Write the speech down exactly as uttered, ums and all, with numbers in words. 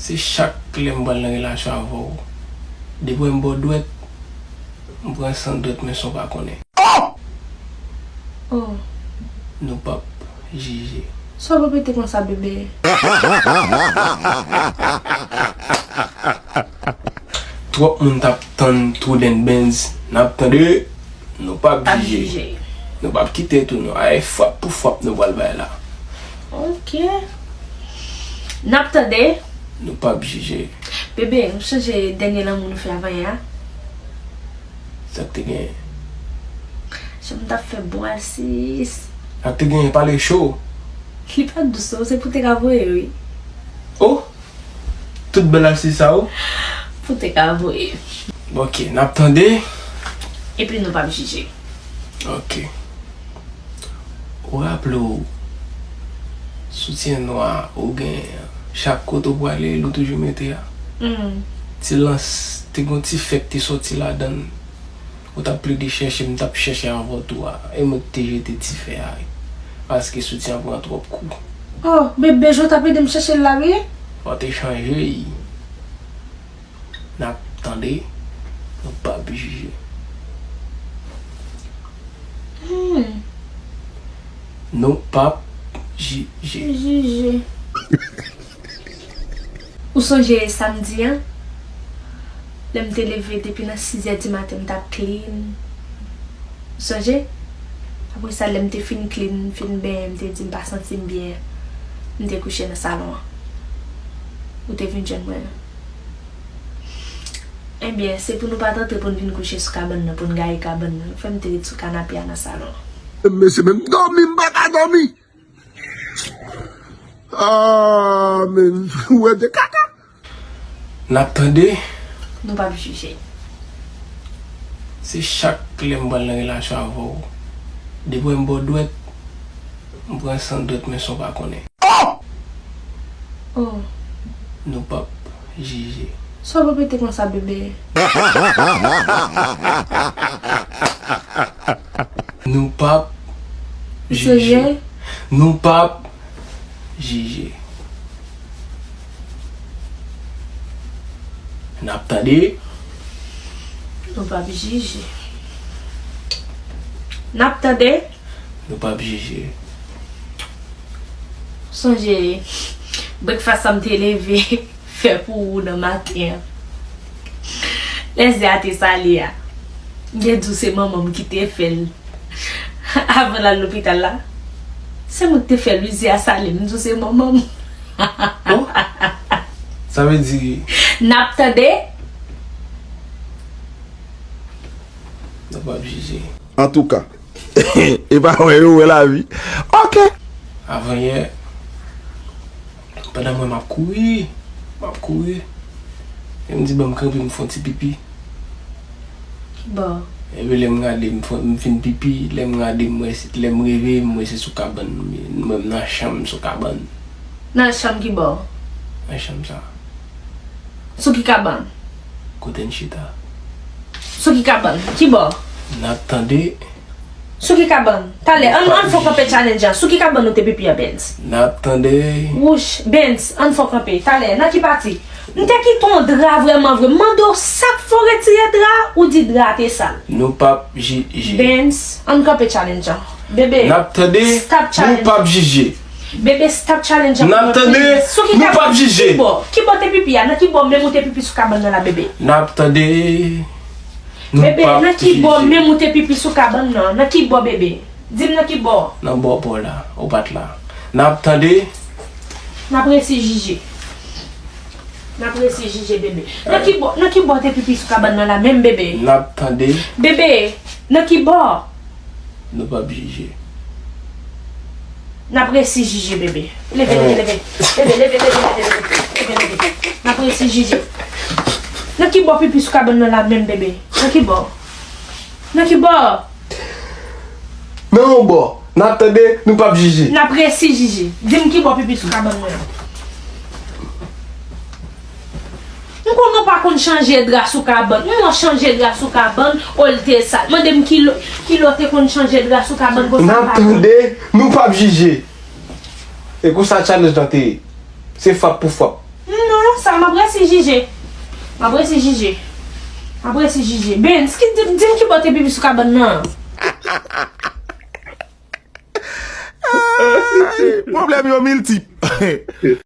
Se chak lè m pral nan relasyon avè w, depi m ba w dwèt, m pran san dwèt men san w pa konnen. Oh! Nou p ap jije. Sa w repete konsa, bebe? Twòp moun t ap tann True Dan Benz. N ap tande. Nou p ap jije. Nou p ap kite tou non. Ay, frap pou frap nou pral bay la. Ok. N ap tande. Nou p ap jije. Bebe, ou sonje dènye lanmou nou fè avanyè a? Sa k te genyen? Jan m t ap fè bon al sis. Sa k te genyen? Pale cho. Li pa t dous non, se pou te ka voye wi. Oh! Tout bèl al sis sa ou? Pou te ka voye. Ok, n ap tande. Epi nou p ap jije. Ok. Ou raple w, soutyen nwa ou gen, chak kote w prale, l ou toujou mete a. Hmm. Ti lans, te gon ti fè k te sòti ladan l. Ou t ap plede chèche m, m t ap chèche avè w tou a. E mwen ki te jete ti fè a wi. Paske soutyen an pran twòp kou. Oh, bebe, jan w t ap ede m chèche l la wi. Fò w te chanje wi. N ap tande, nou p ap jije. Hmm. Nou p ap jije. Jije. Ou sonje samdi an? Lè m te leve depi nan sizè di maten, m t ap clean. Ou sonje? Apre sa, lè m te fin clean, m fin benyen, m te di m pa santi m byen, m te kouche nan salon an. Ou te vin jwenn mwen. Ebyen, se pou nou pa t antre pou n vin kouche sou kabann nan, pou n gaye kabann nan. Fè m te ret sou kanape a nan salon an. Mesye, menm dòmi, m pa ka dòmi. Ah, men, ou wè de kaka. N ap tande. Nou p ap jije. Se chak lè m pral nan relasyon avè w, depi m ba w dwèt, m pran san dwèt men san w pa konnen. Oh! Oh. Nou p ap jije. Sa w repete konsa, bebe? Nou p ap jije. Serye? Nou p ap jije. N ap tande. Nou p ap jije. N ap tande. Nou p ap jije. Sonje, breakfast sa m te leve fè pou ou nan maten an. Lè zè a te sale a, m te di w se manman m ki te fè l. Avan l al lopital la, se mwen ki te fè l wi, zè a sale, m di w se manman m. Oh, sa vle di. N ap tande. Nou p ap jije. Antouka, e pa wè yo wè lavi. Ok. Avanyè, pandan mwen m ap kouri, m ap kouri, e m di ban m kanpe m fè yon ti pipi. Kibò? Epi lè m gade m fè, m fin pipi, lè m gade m wè se, lè m reveye m wè se sou kabann, m wè m nan chanm sou kabann. Nan chanm kibò? Nan chanm sa. Sou ki kabann? Kote n chita. Sou ki kabann? Kibò? N ap tande. Sou ki kabann? Talè, ann, ann fè w kanpe challenge an. Sou ki kabann nou te pipi a, Benz? N ap tande. Wouch, Benz, ann fè w kanpe. Talè, nan ki pati? M te kite yon dra vrèman vre. M mande w sa k fè w retire dra, ou di dra a te sal. Nou p ap jije. Benz, ann kanpe challenge an. Bebe, n ap tande. Stop challenge. Nou p ap jije. Bebe, stop challenge an. N ap tande. Nou p ap jije. Kibò? Kibò te pipi a? Nan kibò menm ou te pipi sou kabann nan la, bebe? N ap tande. Bebe, nan kibò menm ou te pipi sou kabann nan? Nan kibò, bebe? Di m nan kibò? Nan bò pa w la. Ou pa t la. N ap tande. N ap resi jije. N ap resi jije, bebe. Nan kibò, nan kibò te pipi sou kabann nan la menm, bebe? N ap tande. Bebe, nan kibò? Nou p ap jije. N ap resi jije, bebe. Leve, leve, leve. Leve, leve, leve, leve, leve. Leve, leve. N ap resi jije. Nan kibò pipi sou kabann nan la menm, bebe? Nan kibò? Nan kibò? Nan yon bò. N ap tande, nou p ap jije. N ap resi jije. Di m kibò pipi sou kabann mwen an. M konnen w pa konn chanje dra sou kabann. M wè w chanje dra sou kabann, o l te sal. Mande m kilè, kilè w te konn chanje dra sou kabann konsa m pa konn. N ap tande, nou p ap jije. E konsa challenge lan te ye. Se frap pou frap. Non, sa M ap resi jije. M ap resi jije. M ap resi jije. Bens, ki di, di m ki bò te pipi sou kabann nan? Ay, pwoblèm yo miltip.